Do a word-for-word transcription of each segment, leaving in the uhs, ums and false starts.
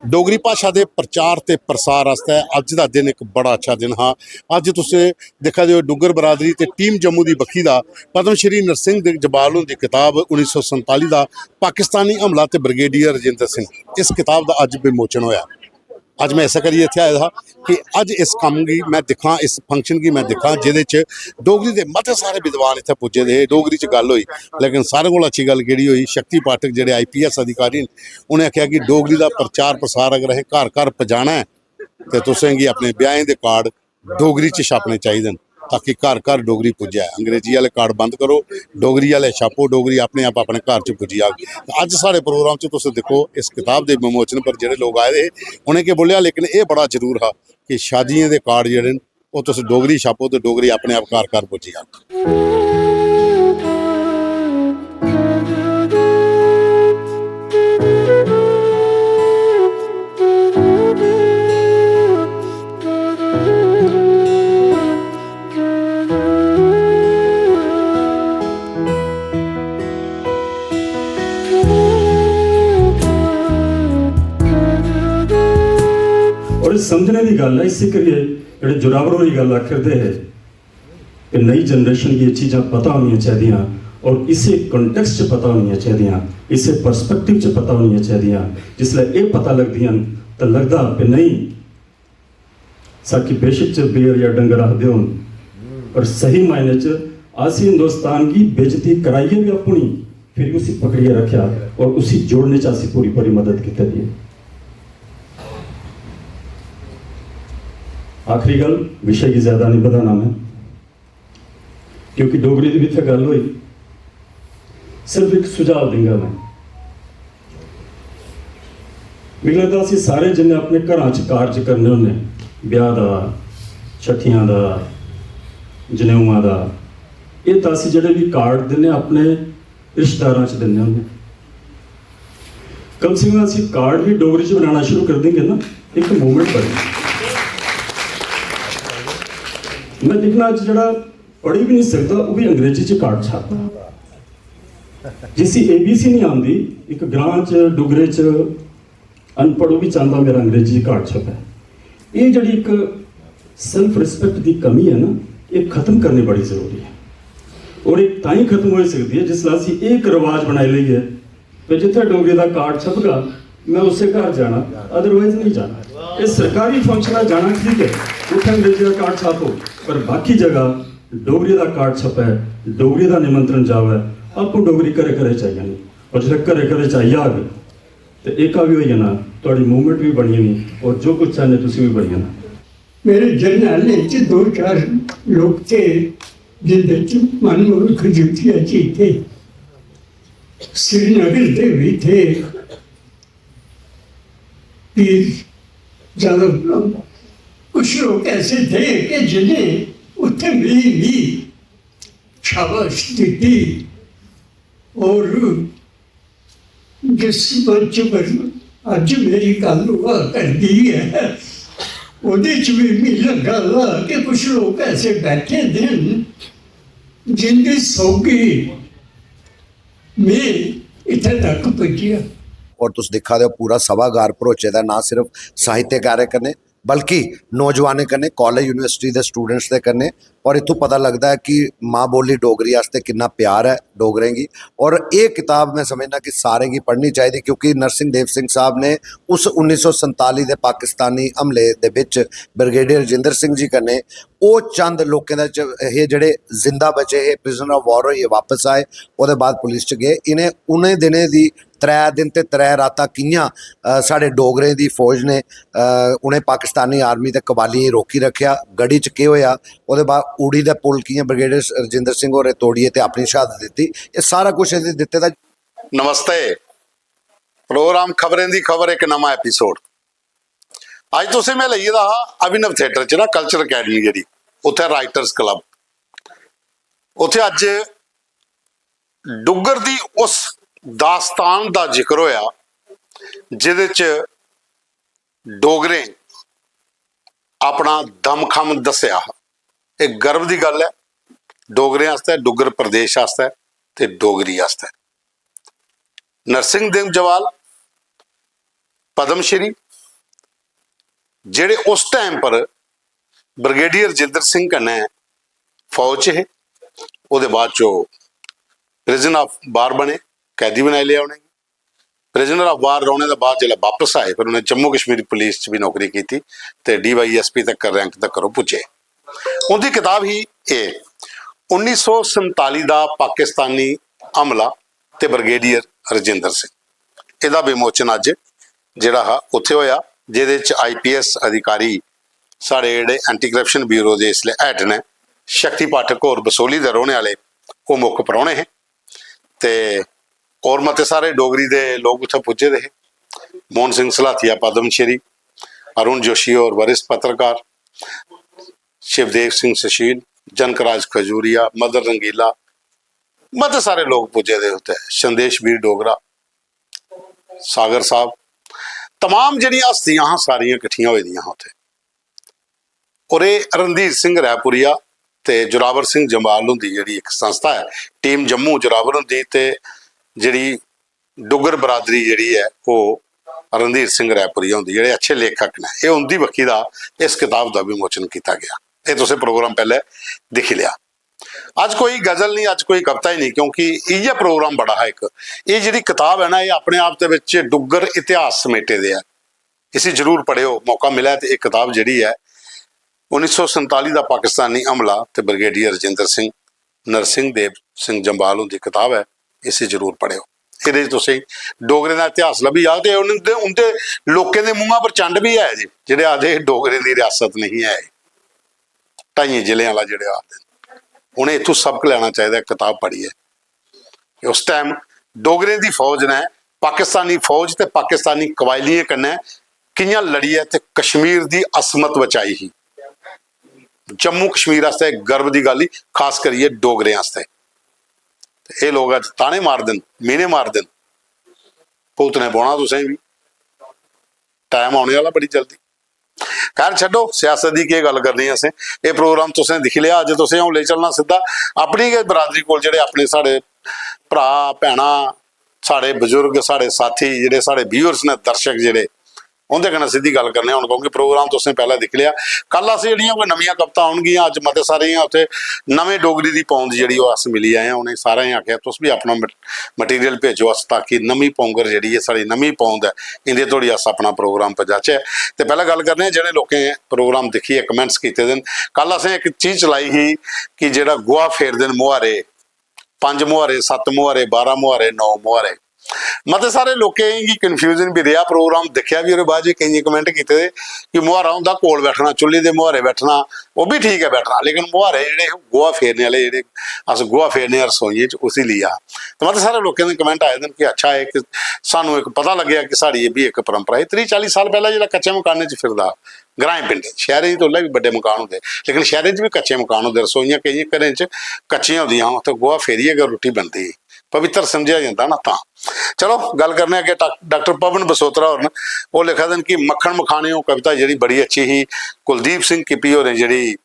डोगरी भाशा दे प्रचार ते प्रसार आस्तै अज्ज दा दिन इक बड़ा अच्छा दिन हा। अज्ज तुस दिक्खा दे ओ, डुग्गर बरादरी ते टीम जम्मू दी बक्खी दा पद्म श्री नरसिंह देव जम्वाल हुंदी कताब उन्नी सौ संताली दा पाकिस्तानी हमला ते ब्रिगेडियर राजेंद्र सिंह, इस कताब दा अज्ज विमोचन होया। अज्ज मैं इस्सै करियै इत्थै आए दा हा कि अज्ज इस कम्म गी मैं दिक्खां, इस function गी मैं दिक्खां, जेह्दे च डोगरी दे मते सारे विद्वान इत्थै पुज्जे दे हे, डोगरी च गल्ल होई। लेकिन सारें कोला अच्छी गल्ल केह्ड़ी होई, शक्ति पाठक जेह्ड़े IPS अधिकारी न, उ'नें आखेआ कि डोगरी दा प्रचार प्रसार अगर असें घर घर पजाना ऐ, ते तुसें गी अपने ब्याहें दे कार्ड डोगरी च छापने चाहिदे न, ताकि घर घर डोगरी पुज्जै। अंग्रेजी आह्ले कार्ड बंद करो, डोगरी आह्ले छापो, डोगरी अपने आप अपने घर च पुज्जी जाग। ते अज्ज साढ़े प्रोग्राम च तुस दिक्खो, इस कताब दे विमोचन पर जेह्ड़े लोक आए दे हे, उ'नें केह् बोलेआ, लेकिन एह् बड़ा जरूर हा कि शादियें दे कार्ड जेह्ड़े न, ओह् तुस डोगरी छापो ते डोगरी अपने आप घर घर पुज्जी जाग। और इस समझने दी गल्ल ऐ, इस्सै करियै जेह्ड़े जोरावर होरी गल्ल आखरदे हे कि नई जनरेशन गी एह् चीजां पता होनियां चाहिदियां और इस्सै context च पता होनियां चाहिदियां, इस्सै perspective च पता होनियां चाहिदियां। जिसलै एह् पता लगदियां न तां लगदा कि नेईं, साकी बेशक च बेर या डंगर आखदे होन, पर सही मायने च अस हिंदुस्तान गी बेइज्जती कराइयै बी अपनी, फिर उसी पकड़ियै रखेआ और उसी जोड़ने च असी पूरी पूरी मदद कीती दी ऐ। आखिरी गल्ल, विशे गी ज्यादा नहीं बधाना मैं, क्योंकि डोगरी दी भी इत्थै गल्ल होई। सिर्फ इक सुझाव देंगा मैं। मिगी लगदा असी सारे जिन्ने अपने घरां च कारज करने होन्ने, ब्याह दा, छट्ठियां दा, जनेऊआं दा, एह् तां असी जेह्ड़े बी कार्ड दिन्ने अपने रिश्तेदारां च दिन्ने होन्ने। कम से कम असी कार्ड भी डोगरी च बनाना शुरू कर देंगे ना, इक मूवमेंट बनी। मैं दिक्खना अज्ज जेह्ड़ा पढ़ी भी नहीं सकदा, ओह् भी अंग्रेजी च कार्ड छापदा। जिसी एबीसी नहीं आंदी, इक ग्रां च, डुग्गरे च अनपढ़, ओह् भी चांहदा मेरा अंग्रेजी च कार्ड छपै। एह् जेह्ड़ी इक self respect दी कमी ऐ ना, एह् खत्म करनी बड़ी जरूरी ऐ। और एह् तां ही खत्म होई सकदी ऐ जिसलै असी एह् इक रवाज बनाई लेइयै, ते जित्थै डोगरी दा कार्ड छपगा, मैं उस्सै घर जाना, otherwise नहीं जाना। एह् सरकारी फंक्शन दा जाना ठीक ऐ, उत्थै अंग्रेजी दा कार्ड छापो, पर बाकी जगह डोगरी दा कार्ड छपै, डोगरी दा निमंत्रण जावै, आपूं डोगरी घरै घरै च आई जानी। और जिसलै घरै घरै च आई जाग, ते एह्का बी होई जाना, थुआढ़ी मूवमेंट बी बनी जानी और जो कुछ चाहने तुसी बी बनी जाना। मेरे जरनैलें च दो चार लोक थे जिंदे च मनमुख जूतिया जी थे, श्रीनगर दे भी थे, पीर ज्यादा कुछ लोग ऐसे थे कि जिन्हें उत्थे भी भी शाबाश दी और जिस मंच पर अज्ज मेरी गल्ल होआ करदी ऐ, ओह्दे च बी मिगी लग्गा दा कि कुछ लोक ऐसे बैठे दे न जिंदी सौगी में इत्थै तक पुज्जेआ। और तुस दिक्खा दे ओ पूरा सभागार भरोचे दा ना सिर्फ साहित्यकारें कन्नै बल्कि नौजवानें कन्नै, college university related students they कन्नै। और इत्थूं पता लगदा ऐ कि मां बोली डोगरी आस्तै किन्ना प्यार ऐ डोगरें गी। और एह् कताब में समझना कि सारें गी पढ़नी चाहिदी, क्योंकि नरसिंह देव सिंह साहब ने उस उन्नी सौ संताली दे पाकिस्तानी हमले दे बिच ब्रिगेडियर राजेंद्र सिंह जी कन्नै ओह् चंद लोकें दे च हे जेह्ड़े जिंदा बचे हे, prisoner of war होइयै वापस आए, ओह्दे बाद पुलिस च गे। इ'नें उ'नें दिनें दी त्रै दिन ते त्रै रातां कि'यां, अ, साढ़े डोगरें दी फौज ने, अ, उ'नें पाकिस्तानी आर्मी ते कबालियें गी रोकी रक्खेआ, गढ़ी च केह् होएआ, ओह्दे बाद उड़ी दा पुल कि'यां ब्रिगेडियर राजेंद्र सिंह होरें तोड़ियै ते अपनी शहादत दित्ती, एह् सारा कुछ एह्दे दित्ते दा। नमस्ते। प्रोग्राम खबरें दी खबर इक नमां एपिसोड। अज्ज तुसें में लेई गेदा हा अभिनव थिएटर च ना, कल्चर अकैडमी जेह्ड़ी, उत्थै राइटर्स क्लब, उत्थै अज्ज डुग्गर दी उस दास्तान दा जिक्र होआ जेह्दे च डोगरें अपना दमखम दस्सेआ हा। एह् गर्व दी गल्ल ऐ डोगरें आस्तै, डुग्गर प्रदेश आस्तै ते डोगरी आस्तै। नरसिंह देव जवाल, पद्मश्री, जेह्ड़े उस टाइम पर ब्रिगेडियर रजिंदर सिंह कन्नै फौज च हे। ओह्दे बाद च ओह् प्रिजन ऑफ बार बने, कैदी बनाई लेआ उ'नेंगी। प्रिजनर ऑफ वार रौह्ने दे बाद जिसलै बापस आए, फिर उ'नें जम्मू कश्मीर पुलिस च बी नौकरी कीती ते डीवाईएसपी तक रैंक तक ओह् पुज्जे। उं'दी कताब ही एह्, उन्नी सौ संताली दा पाकिस्तानी हमला ते ब्रिगेडियर रजिंदर सिंह। एह्दा विमोचन अज्ज जेह्ड़ा हा, उत्थै होआ, जेह्दे च आईपीएस अधिकारी, साढ़े जेह्ड़े एंटी करप्शन ब्यूरो दे इसलै हैड न, शक्ति पाठक होर बसोहली दे रौह्ने आह्ले, ओह् मुक्ख परौह्ने हे। ते होर मते सारे डोगरी दे लोक उत्थै पुज्जे दे हे। मोहन सिंह सलाथिया, पद्म श्री, अरुण जोशी होर वरिष्ठ पत्रकार, शिवदेव सिंह सुशील, जनकराज खजूरिया, मदन रंगीला, मते सारे लोक पुज्जे दे उत्थै, संदेश वीर डोगरा, सागर साहब, तमाम जेह्ड़ियां हस्तियां हां, सारियां किट्ठियां होई दियां हां उत्थै। और एह् रणधीर सिंह रैपुरिया ते जोरावर सिंह जम्वाल हुंदी जेह्ड़ी इक संस्था ऐ, टीम जम्मू जोरावर हुंदी, ते जेह्ड़ी डुग्गर बरादरी जेह्ड़ी ऐ, ओह् रणधीर सिंह रैपुरिया हुंदी, जेह्ड़े अच्छे लेखक न, एह् उं'दी बक्खी दा इस कताब दा विमोचन कीता गेआ। एह् तुसें प्रोग्राम पैह्ले दिक्खी लेआ। अज्ज कोई गजल निं, अज्ज कोई कविता ही निं, क्योंकि इ'यै प्रोग्राम बड़ा हा इक। एह् जेह्ड़ी कताब ऐ ना, एह् अपने आप दे बिच डुग्गर इतिहास समेटे दे ऐ। इसी जरूर पढ़ेओ, मौका मिलै ते एह् कताब जेह्ड़ी ऐ, उन्नी सौ संताली दा पाकिस्तानी हमला ते ब्रिगेडियर रजिंदर सिंह, नरसिंह देव सिंह जम्वाल हुंदी कताब ऐ, इसी जरूर पढ़ेओ। एह्दे च तुसें डोगरें दा इतिहास लब्भी जाग ते उं'दे, उं'दे लोकें दे मुंहा पर चंड बी ऐ जी, जेह्ड़े आखदे डोगरें दी रियासत नेईं ऐ, ढाइयें जिलें आह्ला जेह्ड़े आखदे न। उ'नें इत्थूं सबक लैना चाहिदा कताब पढ़ियै। उस टाइम डोगरें दी फौज ने पाकिस्तानी फौज ते पाकिस्तानी कबायलियें कन्नै कि'यां लड़ियै ते कश्मीर दी असमत बचाई ही। जम्मू कश्मीर आस्तै इक गर्व दी गल्ल ही, खास करियै डोगरें आस्तै। ते एह् लोक अज्ज ताने मारदे न, मीने मारदे न, भुगतने पौना तुसें बी, टाइम औने आह्ला बड़ी जल्दी। खैर, छड्डो, सियासत दी केह् गल्ल करनी असें। एह् प्रोग्राम तुसें दिक्खी लेआ। अज्ज तुसें अ'ऊं लेई चलना सिद्धा अपनी गै बरादरी कोल, जेह्ड़े अपने साढ़े भ्राऽ, भैनां, साढ़े बजुर्ग, साढ़े साथी, जेह्ड़े साढ़े व्यूअर्स न, दर्शक जेह्ड़े, उं'दे कन्नै सिद्धी गल्ल करने आं हून, क्योंकि प्रोग्राम तुसें पैह्लें दिक्खी लेआ। कल अस जेह्ड़ियां कोई नमियां कवितां औनगियां, अज्ज मते सारे इ'यां उत्थै नमें डोगरी दी पौंद जेह्ड़ी ओह् अस मिली आए आं, उ'नें सारें गी आखेआ, "तुस बी अपना मट-, मटीरियल भेजो अस, ताकि नमीं पौंगर जेह्ड़ी ऐ, साढ़ी नमीं पौंद ऐ, इं'दे धोड़ी अस अपना प्रोग्राम पजाचै।" ते पैह्लें गल्ल करने आं, जेह्ड़े लोकें प्रोग्राम दिक्खियै कमेंट्स कीते दे न। कल असें इक चीज चलाई ही कि जेह्ड़ा गोहा फेरदे न मुहारे, पंज मुहारे, सत्त मुहारे, बारां मुहारे, नौ मुहारे। मते सारे लोकें गी कन्फ्यूजन बी रेहा, प्रोग्राम दिक्खेआ बी, ओह्दे बाद च केइयें कमेंट कीते दे कि मुहारा होंदा कोल बैठना, चुल्ली दे मुहारे बैठना, ओह् बी ठीक ऐ बैठना, लेकिन मुहारे जेह्ड़े गोहा फेरने आह्ले, जेह्ड़े अस गोहा फेरने आं रसोइयें च, उसी लेइयै। ते मते सारे लोकें दे कमेंट आए दे न कि अच्छा, इक सानूं इक पता लग्गेआ कि साढ़ी एह् बी इक परंपरा ही। त्रीह् चाली साल पैह्लें जेह्ड़ा कच्चे मकानें च फिरदा हा ग्राएं पिंडें च, शैह्रें च ते उसलै बी बड्डे मकान होंदे, लेकिन शैह्रें च बी कच्चे मकान होंदे, रसोइयां केइयें घरें च कच्चियां होंदियां हां, उत्थै गोहा फेरियै गै रुट्टी बनदी ही, पवित्र समझेआ जंदा ना तां। चलो, गल्ल करने अग्गें डाक-, डाक्टर पवन बसोत्रा होर न, ओह् लिखा दे न कि मक्खन मखाने ओह् कविता जेह्ड़ी बड़ी अच्छी ही, कुलदीप सिंह किप्पी होरें जेह्ड़ी,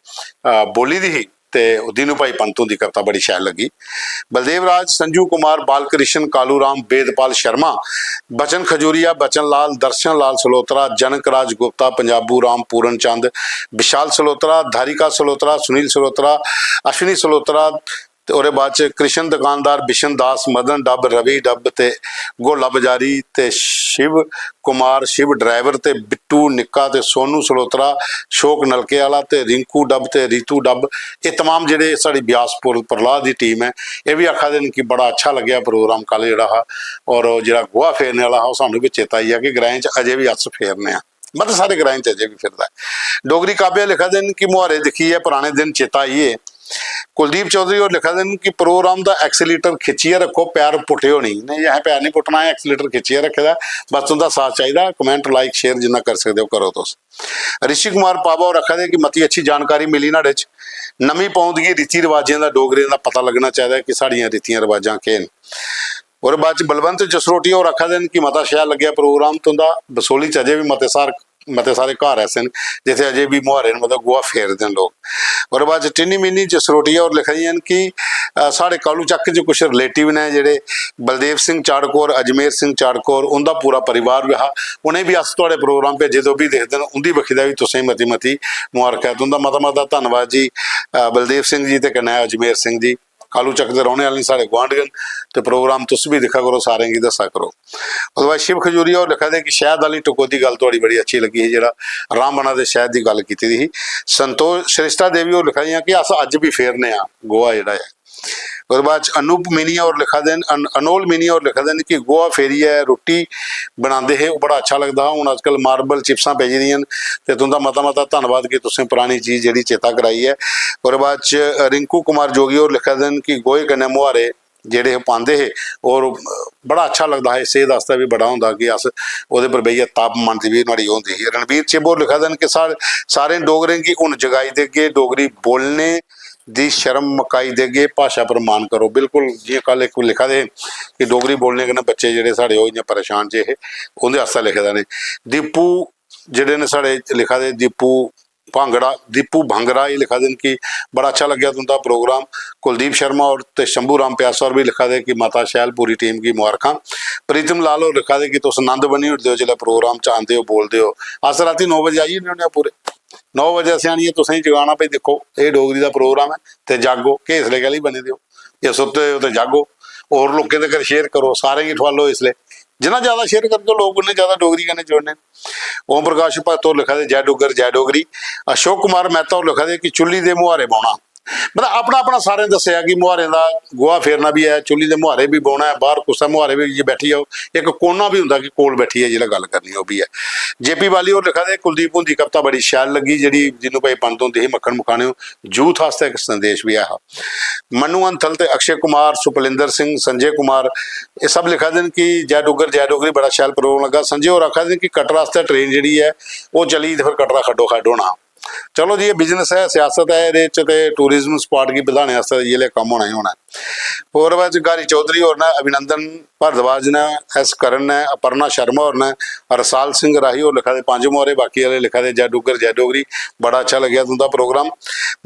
अ, बोल्ली दी ही, ते ओह् दीनू भाई पंत हुंदी कविता बड़ी शैल लग्गी। बलदेव राज, संजू कुमार, बालकृष्ण, कालू राम, वेदपाल शर्मा, बचन खजूरिया, बचन लाल, दर्शन लाल सलोत्रा, जनक राज गुप्ता, पंजाबू राम, पूरन चंद, विशाल सलोत्रा, धारिका सलोत्रा, सुनील सलोत्रा, अश्विनी सलोत्रा, ते ओह्दे बाद च कृष्ण दुकानदार, बिशन दास, मदन डब, रवि डब ते गोला बजारी ते शिव कुमार, शिव ड्राइवर ते बिट्टू निक्का ते सोनू सलोत्रा, शोक नलके आह्ला ते रिंकू डब ते रितु डब, एह् तमाम जेह्ड़े साढ़ी ब्यासपुर प्रहलाद दी टीम ऐ, एह् बी आखा दे न कि बड़ा अच्छा लग्गेआ प्रोग्राम कल जेह्ड़ा हा, और ओह् जेह्ड़ा गोहा फेरने आह्ला हा, ओह् सानूं बी चेता आई गेआ कि ग्राएं च अजें बी अस फेरने आं। मते सारे ग्राएं च अजें बी फिरदा ऐ। डोगरी काव्य लिखा दे न कि मुहारे दिक्खियै पराने दिन चेता आई गे। कुलदीप चौधरी होर लिखा दे न कि प्रोग्राम दा accelerator खिच्चियै रक्खो, पैर पुट्टेओ नेईं। नेईं, असें पैर नेईं पुट्टना, असें accelerator खिच्चियै रक्खे दा। बस तुं'दा साथ चाहिदा। Comment, like, share जिन्ना करी सकदे ओ, करो तुस। ऋषि कुमार पाबा होर आखा दे कि मती अच्छी जानकारी मिली न्हाड़े च। नमीं पौंद गी रीति रवाजें दा, डोगरें दा पता लग्गना चाहिदा कि साढ़ियां रीतियां रवाजां केह् न। ओह्दे बाद च बलवंत जसरोटिया होर आखा दे न कि मता शैल लग्गेआ प्रोग्राम तुं'दा, बसोहली च अजें बी मते सार मते सारे घर ऐसे न जित्थै अजें बी मुहारे न, मतलब गोहा फेरदे न लोक। ओह्दे बाद च टिन्नी मिन्नी जसरोटिया होर लिखा दियां न कि, अ, साढ़े कालू चक्क च कुछ रिलेटिव न जेह्ड़े बलदेव सिंह चाड़क होर, अजमेर सिंह चाड़क होर, उं'दा पूरा परिवार बी हा। उ'नें बी अस थुआढ़े प्रोग्राम भेजे ते ओह् बी दिखदे न, उं'दी बक्खी दा बी तुसें मती मती मुबारक ऐ। तुं'दा मता मता धन्नवाद जी, अ, बलदेव सिंह जी ते कन्नै अजमेर सिंह जी। कालू चक्क दे रौह्ने आह्ले न, साढ़े गुआंढ गै न, ते प्रोग्राम तुस बी दिक्खा करो, सारें गी दस्सा करो। ओह्दे बाद शिव खजूरिया होर लिखा दे कि शैह्द आह्ली टकोह्दी गल्ल थुआढ़ी बड़ी अच्छी लग्गी ही, जेह्ड़ा रामबना दे शैह्द दी गल्ल कीती दी ही। संतोष श्रेष्ठा देवी होर लिखा दियां कि अस अज्ज बी फेरने आं गोहा जेह्ड़ा ऐ। ओह्दे बाद च अनूप मीनिया होर लिखा दे न, अन-, अनोल मीनिया होर लिखा दे न कि गोहा फेरियै रुट्टी बनांदे हे, ओह् बड़ा अच्छा लगदा हा। हून अजकल मार्बल चिप्सां पेई गेदियां न, ते तुं'दा मता मता धन्नवाद कि तुसें परानी चीज जेह्ड़ी चेता कराई ऐ। ओह्दे बाद च रिंकू कुमार जोगी होर लिखा दे न कि गोहे कन्नै मुहारे जेह्ड़े ओह् पांदे हे, होर बड़ा अच्छा लगदा हा, सेह्त आस्तै बी बड़ा होंदा कि अस ओह्दे पर बेहियै तापमान दी बी नुहाड़ी होंदी ही। रणबीर चिब होर लिखा दे न कि साढ़े सारें डोगरें गी हून जगाई देगे, डोगरी बोलने दी शर्म मकाई देगे, भाशा पर मान करो। बिल्कुल, जि'यां कल इक लिखा दे हे कि डोगरी बोलने कन्नै बच्चे जेह्ड़े साढ़े ओह् इ'यां परेशान जे हे, उं'दे आस्तै लिखे दा ने। दीपू जेह्ड़े न साढ़े लिखा दे, दीपू भांगड़ा, दीपू भांगड़ा, एह् लिखा दे न कि बड़ा अच्छा लग्गेआ तुं'दा प्रोग्राम। कुलदीप शर्मा होर ते शंभू राम प्यासा होर बी लिखा दे कि मता शैल, पूरी टीम गी मुबारखां। प्रीतम लाल होर लिखा दे कि तुस नंद बनी ओड़दे ओ जिसलै प्रोग्राम च आंदे ओ, बोलदे ओ। अस रातीं नौ बजे आई जन्ने होन्ने आं पूरे। नौ बजे असें आनियै तुसेंगी जगाना, भई दिक्खो, एह् डोगरी दा प्रोग्राम ऐ ते जागो, केह् इसलै कैह्ली बने दे ओ? जे सुत्ते दे ओ ते जागो, होर लोकें तगर शेयर करो, सारें गी ठुआलो इसलै। जिन्ना ज्यादा शेयर करगे लोक, उन्ने ज्यादा डोगरी कन्नै जुड़ने न। ओम प्रकाश भट्ट होर लिखा दे, "जय डुग्गर, जय डोगरी।" अशोक कुमार मेहता होर लिखा दे कि चुल्ली दे मुहारे बौह्ना। मतलब, अपना अपना सारें दस्सेआ कि मुहारें दा गोहा फेरना बी ऐ, चुल्ली दे मुहारे बी बौह्ना ऐ, बाह्र कुसै मुहारे बी बैठी जाओ, इक कोना बी होंदा कि कोल बैठियै जिसलै गल्ल करनी, ओह् बी ऐ। जे पी बाली होर लिखा दे, "कुलदीप हुंदी कविता बड़ी शैल लग्गी, जेह्ड़ी जिन्नू भाई पंत होंदे हे मक्खन मखाने, यूथ आस्तै इक संदेश बी ऐ हा।" मन्नू हंथल ते अक्षय कुमार, सुपलिंदर सिंह, संजय कुमार, एह् सब लिखा दे न कि "जय डुग्गर, जय डोगरी, बड़ा शैल प्रोग्राम लग्गा।" संजय होर आखा दे न कि कटरा आस्तै ट्रेन जेह्ड़ी ऐ, ओह् चली ते फिर कटरा खड्डो खड्ड होना। चलो जी, एह् बिजनेस ऐ, सियासत ऐ, एह्दे च ते टूरिज्म स्पाट गी बधाने आस्तै इ'यै लेहा कम्म होना ही होना ऐ। होर बाद च गारी चौधरी होर न, अभिनंदन भारद्वाज न, एस करण न, अपर्णा शर्मा होर न, रसाल सिंह राही होर लिखा दे, पंज मोहरे, बाकी आह्ले लिखा दे, "जय डुग्गर, जय डोगरी।" बड़ा अच्छा लग्गेआ तुं'दा प्रोग्राम।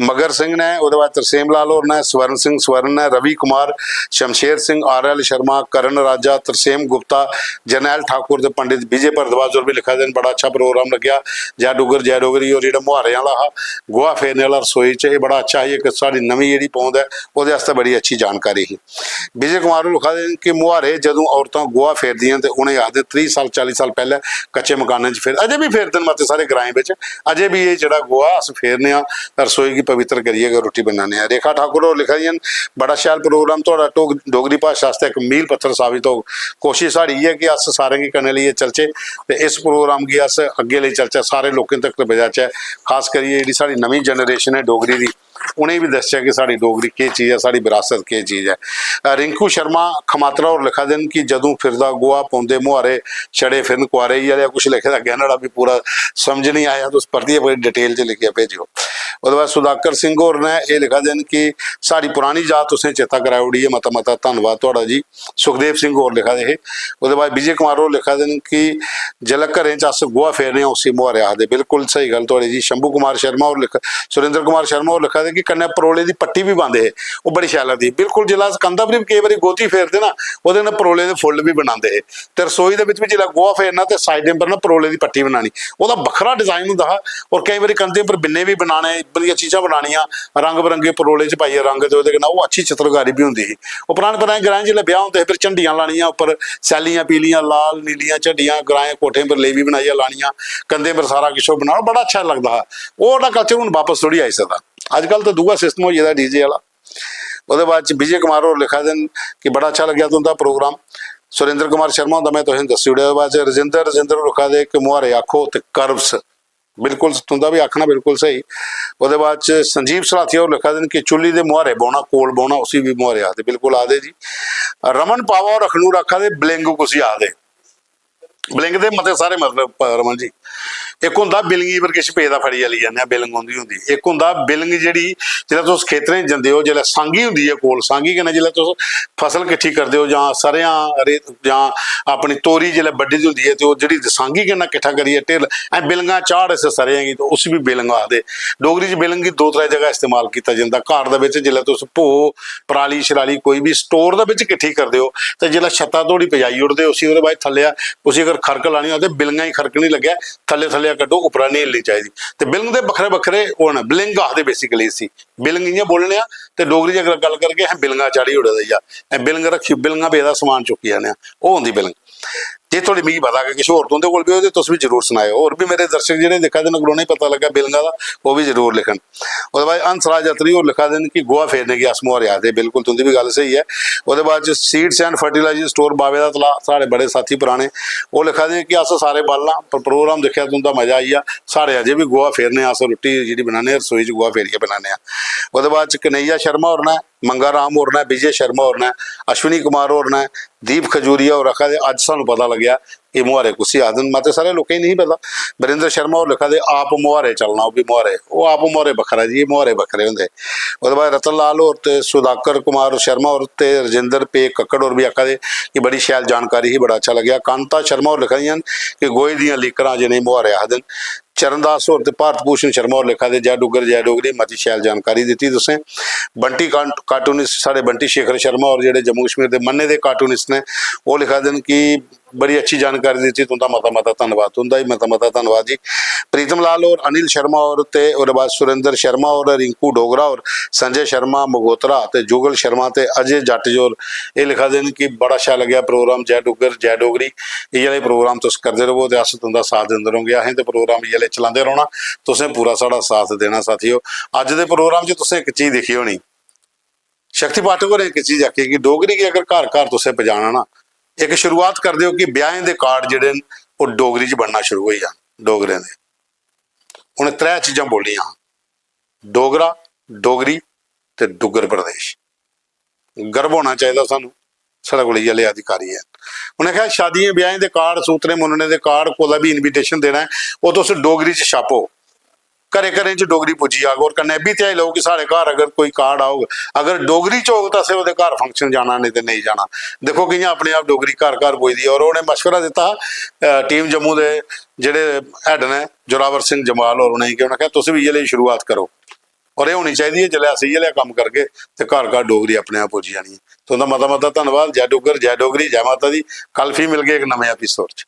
मगर सिंह ने, ओह्दे बाद तरसेम लाल होर ने, स्वर्ण सिंह स्वर्ण ने, रवि कुमार, शमशेर सिंह, आर एल शर्मा, करण राजा, तरसेम गुप्ता, जरनैल ठाकुर ते पंडित विजय भारद्वाज होर बी लिखा दे न, "बड़ा अच्छा प्रोग्राम लग्गेआ, जय डुग्गर जय डोगरी।" होर जेह्ड़ा मुहारें आह्ला हा, गोहा फेरने आह्ला रसोई च, एह् बड़ा अच्छा ही, इक साढ़ी नमीं जेह्ड़ी पौंद ऐ, ओह्दे आस्तै बड़ी अच्छी जानकारी ही। विजय कुमार होर लिखा दे न कि मुहारे जदूं औरतां गोहा फेरदियां ते उ'नेंगी आखदे त्रीह् साल, चाली साल पैह्लें कच्चे मकानें च फेर, अजें बी फेरदे न मते सारे ग्राएं बिच, अजें बी एह् जेह्ड़ा गोहा अस फेरने आं, रसोई गी पवित्र करियै गै रुट्टी बनाने आं। रेखा ठाकुर होर लिखा दियां न, "बड़ा शैल प्रोग्राम थुआढ़ा, डोग-, डोगरी भाशा आस्तै इक मील पत्थर साबत होग। कोशिश साढ़ी इ'यै कि अस सारें गी कन्नै लेइयै चलचै ते इस प्रोग्राम गी अस अग्गें लेई चलचै, सारे लोकें तक पजाचै, खास करियै जेह्ड़ी साढ़ी नमीं जनरेशन ऐ डोगरी दी, उ'नेंगी बी दसचै कि साढ़ी डोगरी केह् चीज ऐ, साढ़ी बरासत केह् चीज ऐ।" अ, रिंकू शर्मा खमात्रा होर लिखा दे न कि "जदूं फिरदा गोहा पौंदे मुहारे, छड़े फिरन कुआरे", इ'यै जेहा कुछ लिखे दा अग्गें न्हाड़ा बी पूरा समझ निं आया, तुस परतियै बड़ी डिटेल च लिखियै भेजेओ। ओह्दे बाद सुधाकर सिंह होर न, एह् लिखा दे न कि "साढ़ी परानी याद तुसें चेता कराई ओड़ी ऐ, मता मता धन्नवाद थुआढ़ा जी।" सुखदेव सिंह होर लिखा दे हे। ओह्दे बाद विजय कुमार होर लिखा दे न कि "जेल्लै घरें च अस गोहा फेरने आं, उसी मुहारे आखदे।" बिल्कुल स्हेई गल्ल थुआढ़ी जी। शंभू कुमार शर्मा होर लिख-, सुरेंद्र कुमार शर्मा होर लिखा दे कि "कन्नै परोले दी पट्टी बी पांदे हे, ओह् बड़ी शैल लगदी ही।" बिल्कुल, जेल्लै अस कंधा पर बी केईं बारी गोह्ती फेरदे ना, ओह्दे कन्नै परोले दे फुल्ल बी बनांदे हे। ते रसोई दे बिच बी जेल्लै गोहा फेरना ते साइडें पर ना परोले दी पट्टी बनानी, ओह्दा बक्खरा डिजाइन होंदा हा। और केईं बारी कंधें पर बिन्ने बी बनाने, बड़ियां चीजां बनानियां, रंग बरंगे परोले च पाइयै रंग, ते ओह्दे कन्नै ओह् अच्छी चित्रकारी बी होंदी ही। ओह् पराने पराने ग्राएं च जिसलै ब्याह् होंदे हे, फिर झंडियां लानियां उप्पर, सैल्लियां पीलियां लाल नीलियां झंडियां ग्राएं कोठें पर लेवी बनाइयै लानियां, कंधें पर सारा किश ओह् बनाना, बड़ा अच्छा लगदा हा। ओह् ओह्दा कल्चर हून बापस थोड़ी आई सकदा। अजकल ते दूआ सिस्टम होई गेदा डीजे आह्ला। ओह्दे बाद च विजय कुमार होर लिखा दे न कि "बड़ा अच्छा लग्गेआ तुं'दा प्रोग्राम।" सुरेंद्र कुमार शर्मा हुंदा में तुसें दस्सी ओड़ेआ। ओह्दे बाद च रजिंदर, रजिंदर होर लिखा दे कि "मुहारे आखो ते कर्व्स।" बिल्कुल तुं'दा बी आखना बिल्कुल स्हेई। ओह्दे बाद च संजीव सलाथिया होर लिखा दे न कि "चुल्ली दे मुहारे बौह्ना, कोल बौह्ना, उसी बी मुहारे आखदे।" बिल्कुल आखदे जी। रमन पावा होर अखनूर आखा दे, "बलिंग कुसी आखदे?" बिलिंग दे मते सारे मतलब, प-, रमन जी, इक होंदा बिलिंगी पर किश पेदा फड़ी आह्ली जन्ने आं, बिलिंग होंदी होंदी। इक होंदा बिलिंग जेह्ड़ी, जिसलै तुस खेतरें च जंदे ओ, जिसलै सांगी होंदी ऐ कोल, सांगी कन्नै जिसलै तुस फसल किट्ठी करदे ओ, जां सरेआं, रे-, जां अपनी तोरी जिसलै बड्ढी दी होंदी ऐ, ते ओह् जेह्ड़ी सांगी कन्नै किट्ठा करियै ढेर, ऐ बिलिंगां चाढ़ इस सरेआं गी, ते उसी बी बिलिंग आखदे। डोगरी च बिलिंग गी दो त्रै जगह इस्तेमाल कीता जंदा। घर दे बिच जिसलै तुस भो, पराली शराली कोई बी स्टोर दे बिच किट्ठी करदे ओ, ते जिसलै छत्ता धोड़ी पजाई ओड़दे ओ उसी, ओह्दे बाद थल्लेआ उसी अगर खरक लानी होऐ ते बिलिंगां ही खरक निं लग्गै, थल्ले थल्लेआ कड्ढो, उप्परा निं हिल्लनी चाहिदी। ते बिलिंग दे बक्खरे बक्खरे ओह् न, बिलिंग आखदे basically इसी। बिलिंग इ'यां बोलने आं, ते डोगरी च अगर गल्ल करगे, असें बिलिंगा चाढ़ी ओड़े दा ऐ, बिलिंग रक्खी, बिलिंगां पेदा समान चुक्की आने आं, ओह् होंदी बिलिंग। जे थोड़ी मिगी पता कि किश होर तुं'दे कोल बी होए ते तुस बी जरूर सनाएओ। होर बी मेरे दर्शक जेह्ड़े दिक्खा दे न, अगर उ'नेंगी पता लग्गा बिलिंगा दा, ओह् बी जरूर लिखन। ओह्दे बाद हंसराज अत्री होर लिखा दे न कि गोहा फेरने गी अस मुहारे आखदे। बिल्कुल तुं'दी बी गल्ल स्हेई ऐ। ओह्दे बाद च सीड्स एंड फर्टिलाइजर स्टोर बावे दा तलाऽ, साढ़े बड़े साथी पराने, ओह् लिखा दे कि अस सारे बालां, पर प्रोग्राम दिक्खेआ, तुं'दा मजा आई गेआ। साढ़े अजें बी गोहा फेरने आं, अस रुट्टी जेह्ड़ी बनाने आं, रसोई च गोहा फेरियै बनाने आं। ओह्दे बाद च कन्हैया शर्मा होर न, मंगा राम होर न, विजय शर्मा होर न, अश्विनी कुमार होर न, दीप खजूरिया होर आखा दे, "अज्ज सानूं पता लग्गेआ एह् मुहारे कुसी आखदे न।" मते सारे लोकें गी नेईं पता। वीरेंद्र शर्मा होर लिखा दे, "आप मुहारे चलना, ओह् बी मुहारे।" ओह् आप मुहारे बक्खरा जी, एह् मुहारे बक्खरे होंदे। ओह्दे बाद रतन लाल होर ते सुधाकर कुमार शर्मा होर ते रजिंदर पे कक्कड़ होर बी आखा दे कि बड़ी शैल जानकारी ही, बड़ा अच्छा लग्गेआ। कांता शर्मा होर लिखा दियां न कि गोहे दियां लीकरां जि'नेंगी मुहारे आखदे न। चरणदास होर ते भारत भूषण शर्मा होर लिखा दे, "जय डुग्गर, जय डोगरी, मती शैल जानकारी दित्ती तुसें।" बंटी कां-, कार्टूनिस्ट, साढ़े बंटी शेखर शर्मा होर जेह्ड़े जम्मू कश्मीर दे मन्ने दे कार्टूनिस्ट ने, ओह् लिखा दे न कि बड़ी अच्छी जानकारी दित्ती, तुं'दा मता मता धन्नवाद, तुं'दा बी मता मता धन्नवाद जी। प्रीतम लाल होर, अनिल शर्मा होर ते ओह्दे बाद सुरेंद्र शर्मा होर, रिंकू डोगरा होर, संजय शर्मा मगोत्रा ते जुगल शर्मा ते अजय जट जी होर एह् लिखा दे न कि बड़ा शैल लग्गेआ प्रोग्राम, जय डुग्गर, जय डोगरी। इ'यै जेह् प्रोग्राम तुस करदे र'वो ते अस तुं'दा साथ दिंदे रौह्गे। असें ते प्रोग्राम इ'यै जेह् चलांदे रौह्ना, तुसें पूरा साढ़ा साथ देना साथियो। अज्ज दे प्रोग्राम च तुसें इक चीज दिक्खी होनी, शक्ति पाठक होरें इक चीज आखी कि डोगरी गी अगर घर घर तुसें पजाना ना, इक शुरुआत कर देओ कि ब्याहें दे कार्ड जेह्ड़े न, ओह् डोगरी च बनना शुरू होई जान डोगरें दे। उ'नें त्रै चीजां बोलियां, डोगरा, डोगरी ते डुग्गर प्रदेश। गर्व होना चाहिदा सानूं, साढ़े कोल इ'यै लेह् अधिकारी ऐ। उ'नें आखेआ, "शादियें ब्याहें दे कार्ड, सूतरें मुन्नने दे कार्ड, कुतै बी इनविटेशन देना ऐ, ओह् तुस डोगरी च छापो, घरें घरें च डोगरी पुज्जी जाग।" और कन्नै एह् बी ध्याई लैओ कि साढ़े घर अगर कोई कार्ड औग, अगर डोगरी च होग, तां असें ओह्दे घर फंक्शन जाना, नेईं ते नेईं जाना। दिक्खो कि'यां अपने आप डोगरी घर घर पुजदी ऐ। और उ'नें मशवरा दित्ता हा, अ, टीम जम्मू दे जेह्ड़े हैड न जोरावर सिंह जम्वाल होर, उ'नेंगी, कि उ'नें आखेआ, "तुस बी इ'यै लेही शुरुआत करो।" और एह् होनी चाहिदी ऐ, जिसलै अस इ'यै लेहा कम्म करगे ते घर घर डोगरी अपने आप पुज्जी जानी ऐ। तुं'दा मता मता धन्नवाद। जय डुग्गर, जय डोगरी, जय माता दी। कल फ्ही मिलगे इक नमें एपिसोड च।